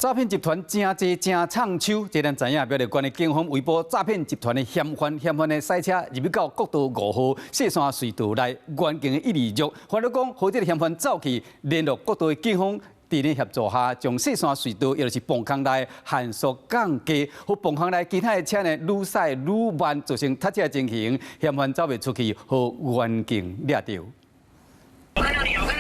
詐騙集團誠濟誠藏手，這咱知影，表示關於警方圍捕詐騙集團的嫌犯，嫌犯的駛車入去到國道5號雪山隧道內，原經的126，反正講，予這个嫌犯走去聯絡國道的警方，佇咧協助下，將雪山隧道，也就是磅空內限速降低，予磅空內其他的車呢，愈駛愈慢，造成塞車情形，嫌犯走袂出去，予員警掠著。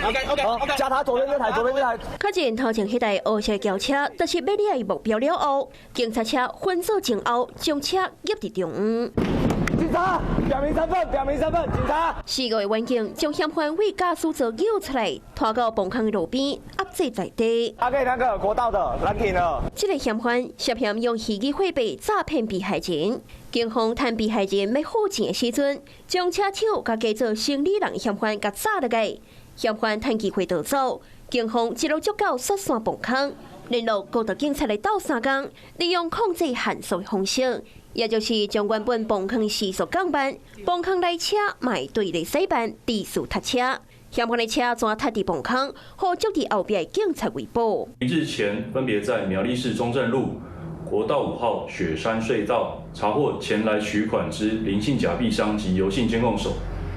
OK OK OK，加他左邊這台，左邊這台。確認頭前彼台烏色轎車，就是欲掠的目標了後，警察車分數前後，將車壓佇中央。警察，表明身份，表明身份，警察。四個員警將嫌犯為駕駛座揪出來，拖到磅空的路邊，壓制在地。阿給那個國道的攔停了。這个嫌犯涉嫌用虛擬貨幣詐騙被害人，警方趁被害人欲付錢的時陣，將車手共假做生理人嫌犯共紮落來。嫌犯趁機會逃走，警方一路捉到雪山磅空，聯絡國道警察來鬥相共，利用控制限速的方式，也就是將原本磅空時速降慢，磅空內車嘛會對咧駛慢，持續塞車。嫌犯的車怎塞佇磅空，予捉佇後壁的警察圍捕。日前分別在苗栗市中正路、國道5號雪山隧道查獲前來取款之林姓假幣商及游姓監控手。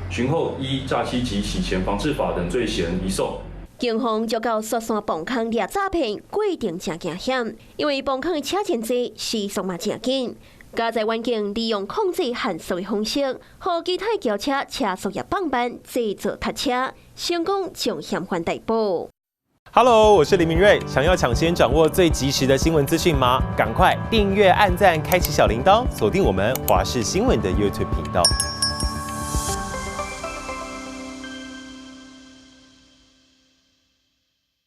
尋後依詐欺及洗錢防制法等罪嫌移送。警方就到雪山磅空掠詐騙過程誠驚險，因為磅空的車真濟，時速嘛誠緊。駕駛員警利用控制限速的方式，予其他轎車車速也放慢，製造塞車，成功將嫌犯逮捕。 Hello，我是林明瑞，想要搶先掌握最及時的新聞資訊嗎？趕快訂閱、按讚、開啟小鈴鐺，鎖定我們華視新聞的 YouTube 頻道。